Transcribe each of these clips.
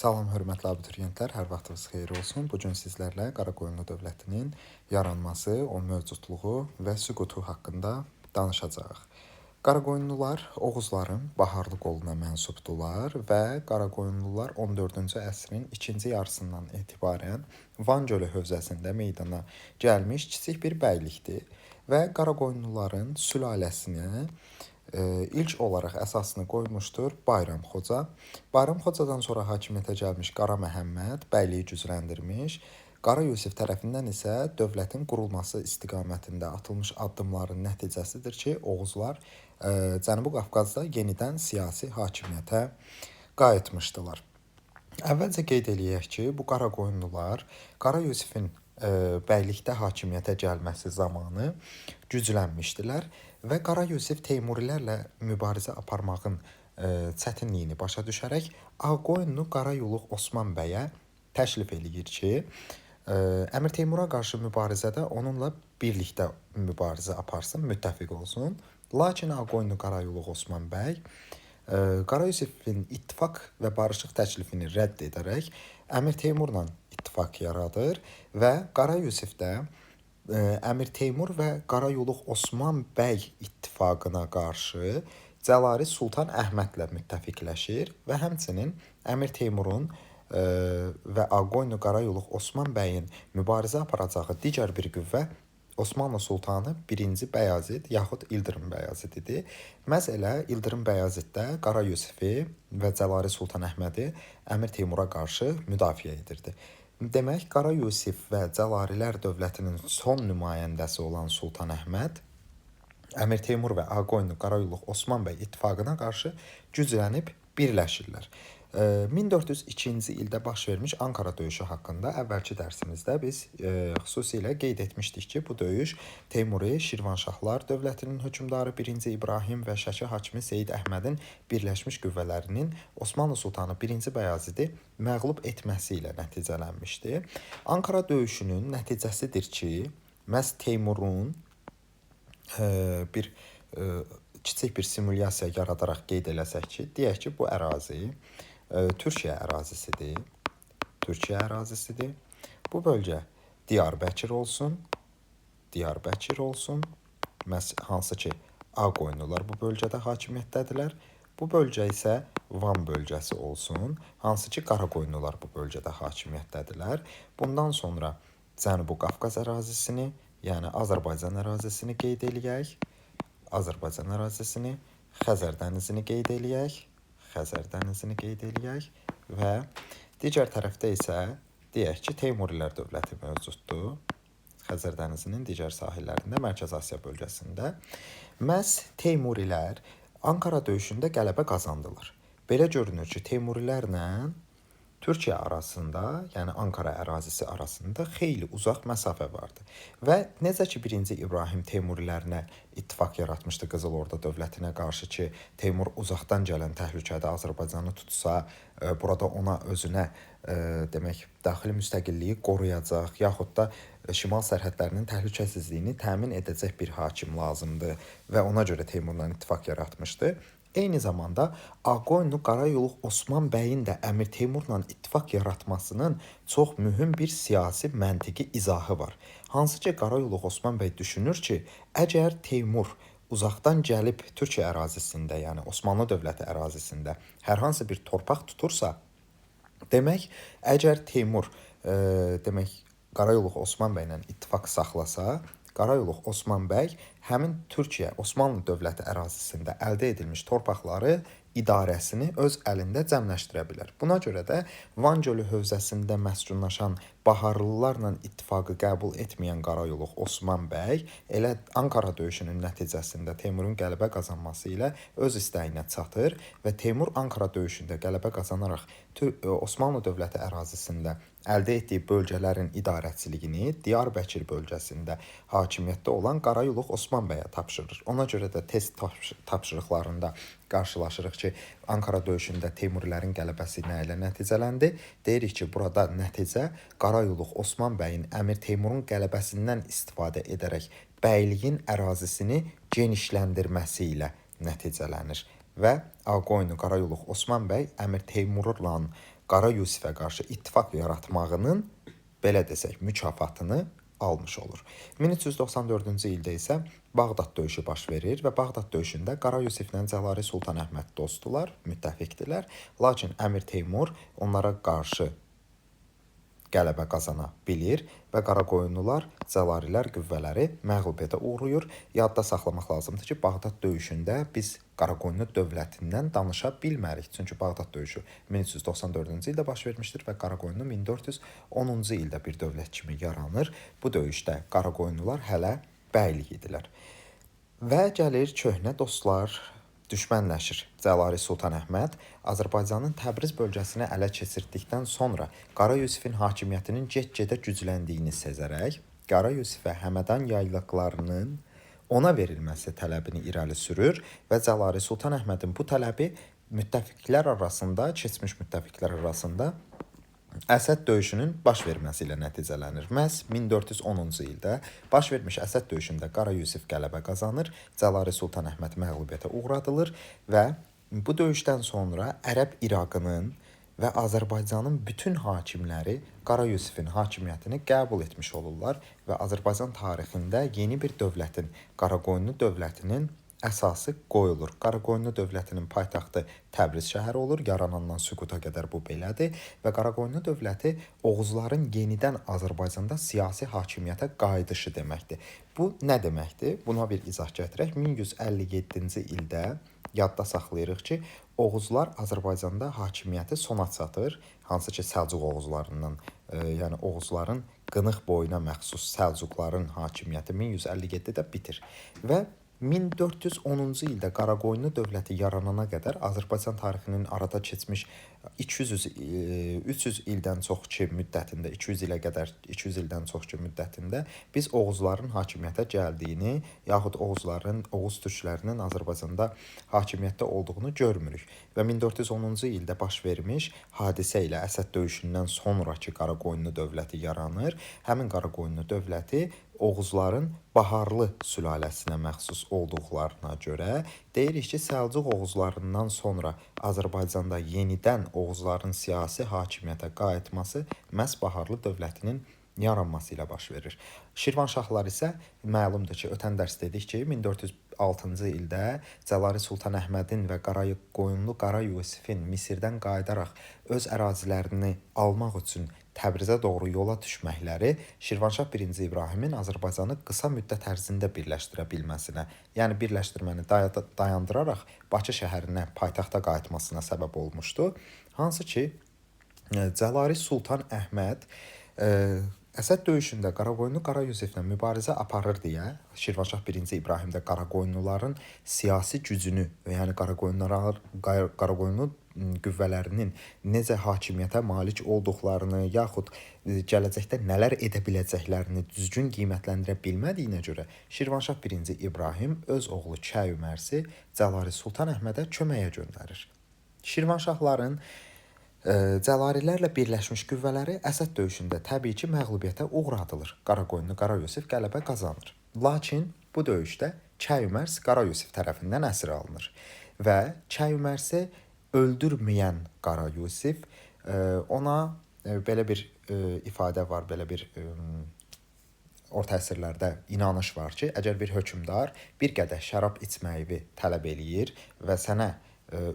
Salam hörmətli abituriyentlər, hər vaxtınız xeyir olsun. Bu gün sizlərlə Qaraqoyunlu dövlətinin yaranması, onun mövcudluğu və süqutu haqqında danışacağıq. Qaraqoyunlular Oğuzların Baharlı qoluna mənsubdular və Qaraqoyunlular 14-cü əsrin ikinci yarısından etibarən Van gölü hövzəsində meydana gəlmiş kiçik bir bəylikdir və Qaraqoyunluların sülaləsinə ilk olaraq əsasını qoymuşdur Bayram Xoca. Bayram Xocadan sonra hakimiyyətə gəlmiş Qara Məhəmməd bəyliyi gücləndirmiş. Qara Yusif tərəfindən isə dövlətin qurulması istiqamətində atılmış addımların nəticəsidir ki, Oğuzlar Cənubi Qafqazda yenidən siyasi hakimiyyətə qayıtmışdılar. Əvvəlcə qeyd eləyək ki, bu Qaraqoyunlular Qara Yusifin bəylikdə hakimiyyətə gəlməsi zamanı güclənmişdilər və Qara Yusif Teymurilərlə mübarizə aparmağın çətinliyini başa düşərək Ağqoyunlu Qara Yuluq Osman bəyə təklif eləyir ki, Əmir Teymura qarşı mübarizədə onunla birlikdə mübarizə aparsın, müttəfiq olsun. Lakin Ağqoyunlu Qara Yuluq Osman bəy Qara Yusifin ittifaq və barışıq təklifini rədd edərək Əmir Teymurla ittifaq yaradır və Qara Yusif də Əmir Teymur və Qara Yuluq Osman bəy ittifaqına qarşı Cəlari Sultan Əhmədlə müttəfiqləşir və həmçinin Əmir Teymurun və Ağqoyunlu Qara Yuluq Osman bəyin mübarizə aparacağı digər bir qüvvə Osmanlı Sultanı 1-ci Bəyazid yaxud İldırım Bəyazid idi. Məhz elə İldırım Bəyazid də Qara Yusifi və Cəlari Sultan Əhmədi Əmir Teymura qarşı müdafiə edirdi. Demək, Qara Yusif və Cəlalilər dövlətinin son nümayəndəsi olan Sultan Əhməd Əmir Teymur və Ağqoyunlu Qarayuluq Osman bəy ittifaqına qarşı güclənib birləşirlər. 1402-ci ildə baş vermiş Ankara döyüşü haqqında əvvəlki dərsimizdə biz xüsusilə qeyd etmişdik ki, bu döyüş Teymuri, Şirvanşahlar dövlətinin hökmdarı 1-ci İbrahim və Şəki hakimi Seyid Əhmədin birləşmiş qüvvələrinin Osmanlı sultanı 1-ci Bəyazidi məğlub etməsi ilə nəticələnmişdi. Ankara döyüşünün nəticəsidir ki, məhz Teymurun bir kiçik bir simulyasiya yaradaraq qeyd eləsək ki, deyək ki, bu ərazi Türkiyə ərazisidir. Türkiyə ərazisidir. Bu bölgə Diyarbəkir olsun. Diyarbəkir olsun. Məhz hansı ki Ağqoyunlular bu bölgədə hakimiyyətdədirlər. Bu bölgə isə Van bölgəsi olsun, hansı ki Qaraqoyunlular bu bölgədə hakimiyyətdədirlər. Bundan sonra Cənubi Qafqaz ərazisini, yəni Azərbaycan ərazisini qeyd eləyək. Azərbaycan ərazisini, Xəzər dənizini qeyd eləyək. Xəzər dənizini qeyd eləyək və digər tərəfdə isə deyək ki, Teymurilər dövləti mövcuddur. Xəzər dənizinin digər sahillərində, Mərkəzi Asiya bölgəsində. Məhz Teymurilər Ankara döyüşündə qələbə qazandılar. Belə görünür ki, Teymurilərlə Türkiyə arasında, yəni Ankara ərazisi arasında xeyli uzaq məsafə vardı. Və necə ki 1-ci İbrahim Teymurilərlə ittifaq yaratmışdı Qızıl Orda dövlətinə qarşı ki, Teymur uzaqdan gələn təhlükədə Azərbaycanı tutsa, burada ona özünə demək, daxili müstəqilliyi qoruyacaq, yaxud da şimal sərhədlərinin təhlükəsizliyini təmin edəcək bir hakim lazımdır və ona görə Teymurla ittifaq yaratmışdı. Eyni zamanda Ağqoyunlu Qarayoluq Osman bəyin də Əmir Teymurla ittifaq yaratmasının çox mühüm bir siyasi məntiqi izahı var. Hansı ki Qarayoluq Osman bəy düşünür ki, əgər Teymur uzaqdan gəlib Türkiyə ərazisində, yəni Osmanlı dövləti ərazisində hər hansı bir torpaq tutursa, demək, əgər Teymur demək Qarayoluq Osman bəylə ittifaq saxlasa, Qarayoluq Osman bəy həmin Türkiyə Osmanlı dövləti ərazisində əldə edilmiş torpaqları idarəsini öz əlində cəmləşdirə bilər. Buna görə də Van gölü hövzəsində məskunlaşan Baharlılarla ittifaqı qəbul etməyən Qarayoluq Osman bəy elə Ankara döyüşünün nəticəsində Teymurun qələbə qazanması ilə öz istəyinə çatır və Teymur Ankara döyüşündə qələbə qazanaraq Osmanlı dövləti ərazisində əldə etdiyi bölgələrin idarəçiliyini Diyarbəkir bölgəsində hakimiyyətdə olan Qarayoluq Osman bəyə tapşırır. Ona görə də test tapşırıqlarında qarşılaşırıq ki, Ankara döyüşündə Teymurilərin qələbəsi nə ilə nəticələndi? Deyirik ki, burada nəticə Qarayoluq Osman bəyin Əmir Teymurun qələbəsindən istifadə edərək bəyliyin ərazisini genişləndirməsi ilə nəticələnir və Ağqoyunlu Qarayoluq Osman bəy Əmir Teymurla Qara Yusifə qarşı ittifaq yaratmağının, belə desək, mükafatını almış olur. 1394-cü ildə isə Bağdad döyüşü baş verir və Bağdad döyüşündə Qara Yusiflə Cəlari Sultan Əhməd dostdular, müttəfiqdilər. Lakin Əmir Teymur onlara qarşı qələbə qazana bilir və Qaraqoyunlular, Cəlalilər qüvvələri məğlubiyyətə uğrayır. Yadda saxlamaq lazımdır ki, Bağdad döyüşündə biz Qaraqoyunlu dövlətindən danışa bilmərik. Çünki Bağdad döyüşü 1394-cü ildə baş vermişdir və Qaraqoyunlu 1410-cu ildə bir dövlət kimi yaranır. Bu döyüşdə Qaraqoyunlular hələ bəylik idilər. Və gəlir köhnə dostlar düşmənləşir. Cəlari Sultan Əhməd Azərbaycanın Təbriz bölgəsini ələ keçirdikdən sonra Qara Yusifin hakimiyyətinin get-gedə gücləndiyini sezərək Qara Yusifə Həmədan yaylaqlarının ona verilməsi tələbini irəli sürür və Cəlari Sultan Əhmədin bu tələbi müttəfiqlər arasında, keçmiş müttəfiqlər arasında Əsəd döyüşünün baş verməsi ilə nəticələnir. Məhz 1410-cu ildə baş vermiş Əsəd döyüşündə Qara Yusif qələbə qazanır, Cəlari Sultan Əhməd məğlubiyyətə uğradılır və bu döyüşdən sonra Ərəb İraqının və Azərbaycanın bütün hakimləri Qara Yusifin hakimiyyətini qəbul etmiş olurlar və Azərbaycan tarixində yeni bir dövlətin, Qaraqoyunlu dövlətinin əsası qoyulur. Qaraqoyunlu dövlətinin paytaxtı Təbriz şəhəri olur. Yaranandan süquta qədər bu belədir və Qaraqoyunlu dövləti Oğuzların yenidən Azərbaycanda siyasi hakimiyyətə qayıdışı deməkdir. Bu nə deməkdir? Buna bir izah gətirək. 1157-ci ildə yadda saxlayırıq ki, Oğuzlar Azərbaycanda hakimiyyəti sona çatır. Hansı ki, Səlcuq Oğuzlarından, yəni Oğuzların qınıq boyuna məxsus Səlcuqların hakimiyyəti 1157-də bitir və 1410-cu ildə Qaraqoyunlu dövləti yaranana qədər Azərbaycan tarixinin arada keçmiş 200 300 ildən çox ki müddətində, 200 ilə qədər, 200 ildən çox ki müddətində biz Oğuzların hakimiyyətə gəldiyini, yaxud Oğuzların, Oğuz türklərinin Azərbaycanda hakimiyyətdə olduğunu görmürük. Və 1410-cu ildə baş vermiş hadisə ilə Əsəd döyüşündən sonrakı Qaraqoyunlu dövləti yaranır. Həmin Qaraqoyunlu dövləti Oğuzların Baharlı sülaləsinə məxsus olduqlarına görə deyirik ki, Səlcuq Oğuzlarından sonra Azərbaycanda yenidən Oğuzların siyasi hakimiyyətə qayıtması məhz Baharlı dövlətinin yaranması ilə baş verir. Şirvanşahlar isə məlumdur ki, ötən dərs dedik ki, 1406-cı ildə Cəlari Sultan Əhmədin və Qaraqoyunlu Qara Yusifin Misirdən qayıdaraq öz ərazilərini almaq üçün Təbrizə doğru yola düşməkləri Şirvanşah 1-ci İbrahimin Azərbaycanı qısa müddət ərzində birləşdirə bilməsinə, yəni birləşdirməni dayandıraraq Bakı şəhərinə, paytaxta qayıtmasına səbəb olmuşdu. Hansı ki, Cəlari Sultan Əhməd Əsəd döyüşündə Qaraqoyunlu Qara Yusiflə mübarizə aparır deyə Şirvanşah 1-ci İbrahim də Qaraqoyunluların siyasi gücünü, yəni Qaraqoyunlu qüvvələrinin necə hakimiyyətə malik olduqlarını, yaxud gələcəkdə nələr edə biləcəklərini düzgün qiymətləndirə bilmədiyinə görə Şirvanşah 1-ci İbrahim öz oğlu Kəymərsi Cəlari Sultan Əhmədə köməyə göndərir. Şirvanşahların Cəlarilərlə birləşmiş qüvvələri Əsəd döyüşündə təbii ki, məğlubiyyətə uğradılır. Qaraqoyunlu Qara Yusif qələbə qazanır. Lakin bu döyüşdə Kəymərs Qara Yusif tərəfindən əsir alınır və Kəymərsi öldürməyən Qara Yusif ona belə bir ifadə var, belə bir orta əsrlərdə inanış var ki, əgər bir hökmdar bir qədəh şərab içməyi tələb eləyir və sənə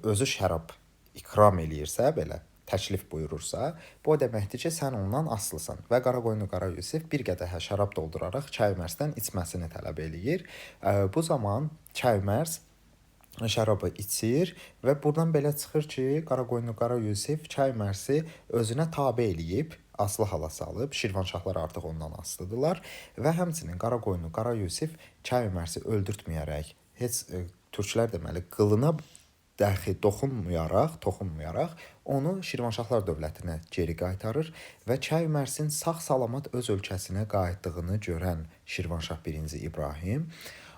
özü şərab ikram eləyirsə, belə təklif buyurursa, bu o deməkdir ki, sən ondan asılısan. Və Qaraqoyunlu Qara Yusif bir qədəhə şərab dolduraraq Kəymərsdən içməsini tələb eləyir. Bu zaman Kəymərs şərabı içir və buradan belə çıxır ki, Qaraqoyunlu Qara Yusif Kəymərsi özünə tabe eləyib, asılı hala salıb, Şirvanşahlar artıq ondan asılıdırlar və həmçinin Qaraqoyunlu Qara Yusif Kəymərsi öldürtməyərək, heç türklər deməli qılına dəxi toxunmayaraq onu Şirvanşahlar dövlətinə geri qaytarır və Kəymərsin sağ-salamat öz ölkəsinə qayıtdığını görən Şirvanşah 1-ci İbrahim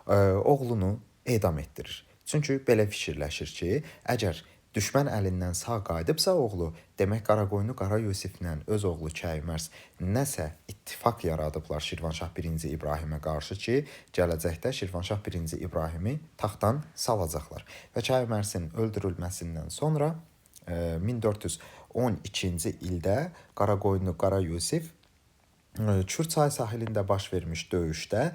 oğlunu edam etdirir. Çünki belə fikirləşir ki, əgər düşmən əlindən sağ qayıdıbsa oğlu, demək Qaraqoyunlu Qara Yusiflə öz oğlu Kəymərs nəsə ittifaq yaradıblar Şirvanşah 1-ci İbrahimə qarşı ki, gələcəkdə Şirvanşah 1-ci İbrahimi taxtdan salacaqlar. Və Kəymərsin öldürülməsindən sonra 1412-ci ildə Qaraqoyunlu Qara Yusif Kür çay sahilində baş vermiş döyüşdə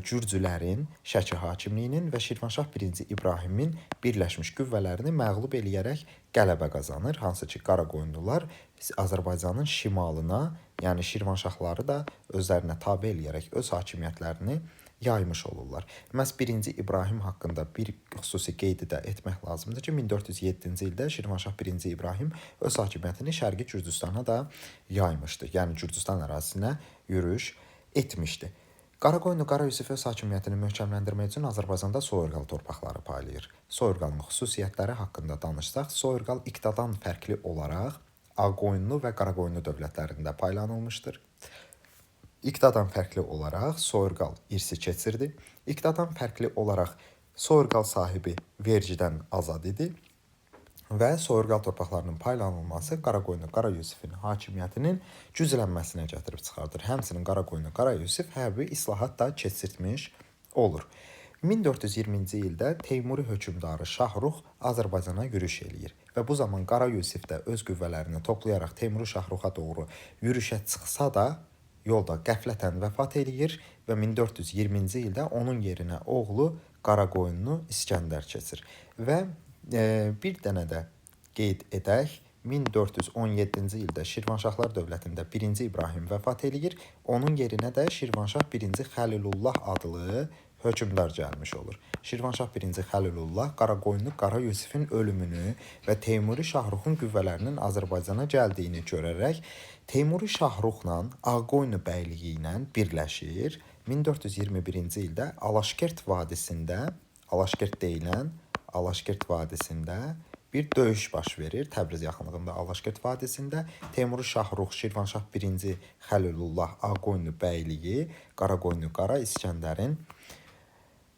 Gürcülərin, Şəki hakimliyinin və Şirvanşah 1-ci İbrahimin birləşmiş qüvvələrini məğlub eləyərək qələbə qazanır. Hansı ki, Qaraqoyunlular Azərbaycanın şimalına, yəni Şirvanşahları da özlərinə tabe eləyərək öz hakimiyyətlərini yaymış olurlar. Məhz 1-ci İbrahim haqqında bir xüsusi qeydi də etmək lazımdır ki, 1407-ci ildə Şirvanşah 1-ci İbrahim öz hakimiyyətini Şərqi Gürcüstana da yaymışdı. Yəni Gürcüstan ərazisinə yürüş etmişdi. Qaraqoyunlu Qara Yusif öz hakimiyyətini möhkəmləndirmək üçün Azərbaycanda soyurqal torpaqları paylayır. Soyurqalın xüsusiyyətləri haqqında danışsaq, soyurqal iqtadan fərqli olaraq Ağqoyunlu və Qaraqoyunlu dövlətlərində paylanılmışdır. İqtadan fərqli olaraq soyurqal irsi keçirdi. İqtadan fərqli olaraq soyurqal sahibi vergidən azad idi və soyurqal torpaqlarının paylanılması Qaraqoyunlu Qara Yusifin hakimiyyətinin güclənməsinə gətirib çıxardır. Həmçinin Qaraqoyunlu Qara Yusif hərbi islahat da keçirtmiş olur. 1420-ci ildə Teymuri hökmdarı Şahrux Azərbaycana yürüş eləyir və bu zaman Qara Yusif də öz qüvvələrini toplayaraq Teymuri Şahruxa doğru yürüşə çıxsa da yolda qəflətən vəfat eləyir və 1420-ci ildə onun yerinə oğlu Qaraqoyunlu İskəndər keçir. Və bir dənə də qeyd edək, 1417-ci ildə Şirvanşahlar dövlətində 1-ci İbrahim vəfat eləyir. Onun yerinə də Şirvanşah 1-ci Xəlilullah adlı hökmdar gəlmiş olur. Şirvanşah 1-ci Xəlilullah Qaraqoyunlu Qara Yusifin ölümünü və Teymuri Şahruxun qüvvələrinin Azərbaycana gəldiyini görərək Teymuri Şahruxla Ağqoyunlu bəyliyi ilə birləşir. 1421-ci ildə Alaşkert vadisində, Alaşkert deyilən Alaşkert vadisində bir döyüş baş verir. Təbriz yaxınlığında Alaşkert vadisində Teymuri Şahrux, Şirvanşah 1-ci Xəlilullah, Ağqoyunlu bəyliyi, Qaraqoyunlu Qara İskəndərin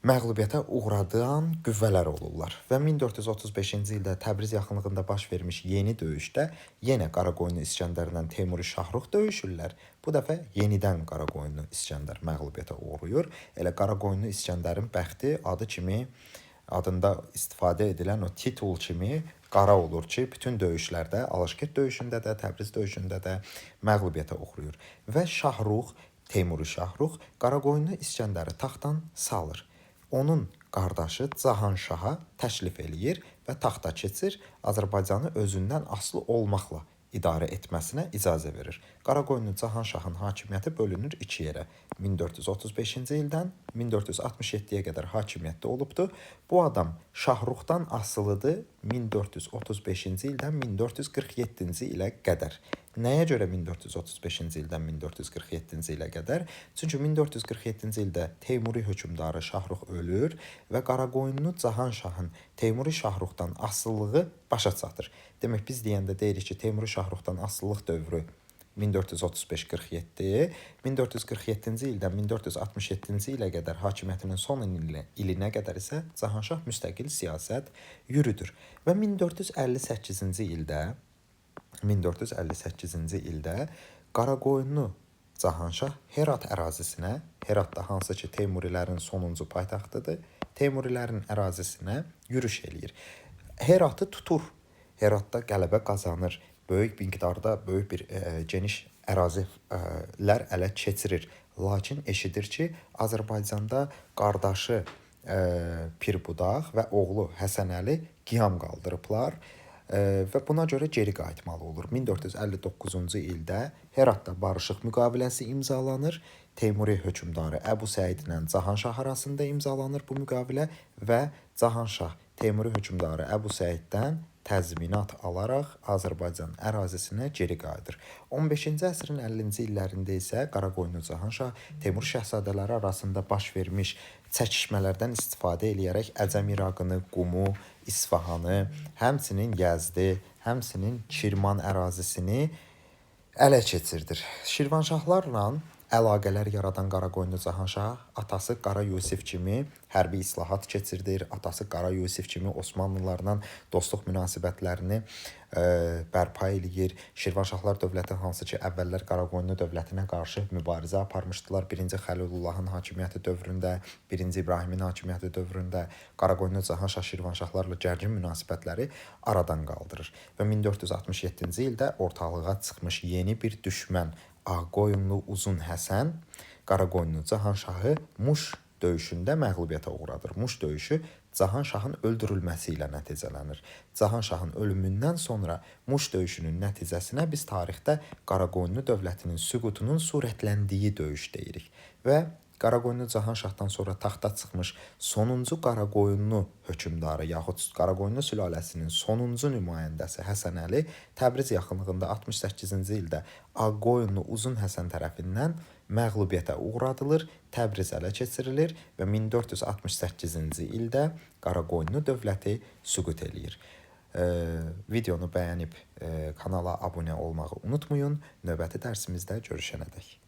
məğlubiyyətə uğradan qüvvələr olurlar. Və 1435-ci ildə Təbriz yaxınlığında baş vermiş yeni döyüşdə yenə Qaraqoyunlu İskəndərlə Teymuri Şahrux döyüşürlər. Bu dəfə yenidən Qaraqoyunlu İskəndər məğlubiyyətə uğrayır. Elə Qaraqoyunlu İskəndərin bəxti adı kimi, adında istifadə edilən o titul kimi qara olur ki, bütün döyüşlərdə, Alaşkert döyüşündə də, Təbriz döyüşündə də məğlubiyyətə uğrayır. Və Şahrux, Teymuri Şahrux Qaraqoyunlu İskəndəri taxtdan salır. Onun qardaşı Cahanşaha təklif eləyir və taxta keçir, Azərbaycanı özündən asılı olmaqla idarə etməsinə icazə verir. Qaraqoyunlu Cahanşahın hakimiyyəti bölünür iki yerə. 1435-ci ildən 1467-yə qədər hakimiyyətdə olubdu. Bu adam Şahruxdan asılıdır 1435-ci ildən 1447-ci ilə qədər. Nəyə görə 1435-ci ildən 1447-ci ilə qədər? Çünki 1447-ci ildə Teymuri hökmdarı Şahrux ölür və Qaraqoyunlu Cahanşahın Teymuri Şahruxdan asılılığı başa çatır. Demək biz deyəndə deyirik ki, Teymuri Şahruxdan asılılıq dövrü 1435-47, 1447-ci ildən 1467-ci ilə qədər hakimiyyətinin son ilinə qədər isə Cahanşah müstəqil siyasət yürüdür. Və 1458-ci ildə 1458-ci ildə Qaraqoyunlu Cahanşah Herat ərazisinə, Herat da hansı ki Teymurilərin sonuncu paytaxtıdır, Teymurilərin ərazisinə yürüş eləyir. Heratı tutur. Heratda qələbə qazanır. Böyük miqdarda, böyük bir geniş ərazilər ələ keçirir. Lakin eşidir ki, Azərbaycanda qardaşı Pirbudaq və oğlu Həsənəli qiyam qaldırıblar və buna görə geri qayıtmalı olur. 1459-cu ildə Heratda barışıq müqaviləsi imzalanır. Teymuri hökmdarı Əbu Səid ilə Cahanşah arasında imzalanır bu müqavilə və Cahanşah Teymuri hökmdarı Əbu Səiddən təzminat alaraq Azərbaycan ərazisinə geri qayıdır. 15-ci əsrin 50-ci illərində isə Qaraqoyunlu Cahanşah Teymur şəhzadələri arasında baş vermiş çəkişmələrdən istifadə eləyərək Əcəm İraqını, Qumu, İsfahanı, həmçinin Yəzdi, həmçinin Kirman ərazisini ələ keçirdir. Şirvanşahlarla əlaqələr yaradan Qaraqoyunlu Cahanşah atası Qara Yusif kimi hərbi islahat keçirdir. Atası Qara Yusif kimi Osmanlılarla dostluq münasibətlərini bərpa eləyir. Şirvanşahlar dövləti hansı ki əvvəllər Qaraqoyunlu dövlətinə qarşı mübarizə aparmışdılar. 1-ci Xəlilullahın hakimiyyəti dövründə, 1-ci İbrahimin hakimiyyəti dövründə Qaraqoyunlu Cahanşah Şirvanşahlarla gərgin münasibətləri aradan qaldırır və 1467-ci ildə ortalığa çıxmış yeni bir düşmən Ağqoyunlu Uzun Həsən Qaraqoyunlu Cahanşahı Muş döyüşündə məğlubiyyətə uğradır. Muş döyüşü Cahanşahın öldürülməsi ilə nəticələnir. Cahanşahın ölümündən sonra Muş döyüşünün nəticəsinə biz tarixdə Qaraqoyunlu dövlətinin süqutunun surətləndiyi döyüş deyirik və Qaraqoyunlu Cahanşahdan sonra taxta çıxmış sonuncu Qaraqoyunlu hökmdarı yaxud Qaraqoyunlu sülaləsinin sonuncu nümayəndəsi Həsən Əli Təbriz yaxınlığında 68-ci ildə Ağqoyunlu Uzun Həsən tərəfindən məğlubiyyətə uğradılır, Təbriz ələ keçirilir və 1468-ci ildə Qaraqoyunlu dövləti süqut eləyir. Videonu bəyənib kanala abunə olmağı unutmayın. Növbəti dərsimizdə görüşənədək.